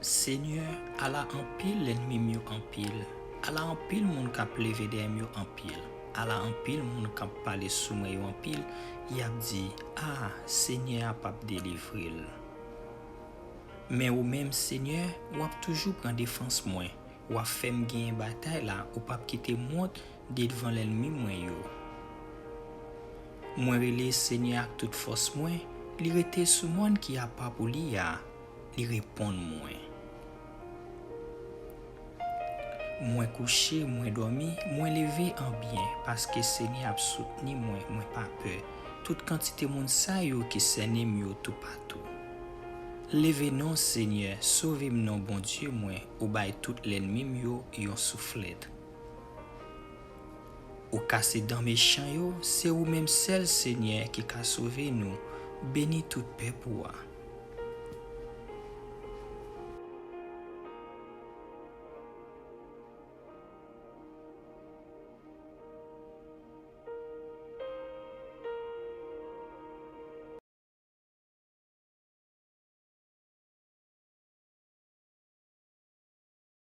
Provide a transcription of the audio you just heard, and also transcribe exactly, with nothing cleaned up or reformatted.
Senyè, ala anpil lènmi m yo anpil, ala anpil moun k ap leve dèyè m yo anpil, ala anpil moun k ap pale sou mwen yo anpil, y ap di, "A, Senyè a p ap delivre l." Men ou menm, Senyè, w ap toujou pran defans mwen, w ap fè m genyen batay la, ou p ap kite m wont devan lènmi mwen yo. Mwen rele Senyè ak tout fòs mwen, li rete sou mòn ki apa pou li a, li reponn mwen. Mwen kouche, mwen dòmi, mwen leve an byen, paske Senyè ap soutni mwen, mwen pa pè. Tout kantite moun sa yo ki sènen m yo toupatou. Leve non, Senyè, sove m non, Bondye mwen, ou bay tout lènmi m yo yon souflèt. Ou kase dan mechan yo, se ou menm sèl, Senyè, ki ka sove nou. Beni tout pèp ou a.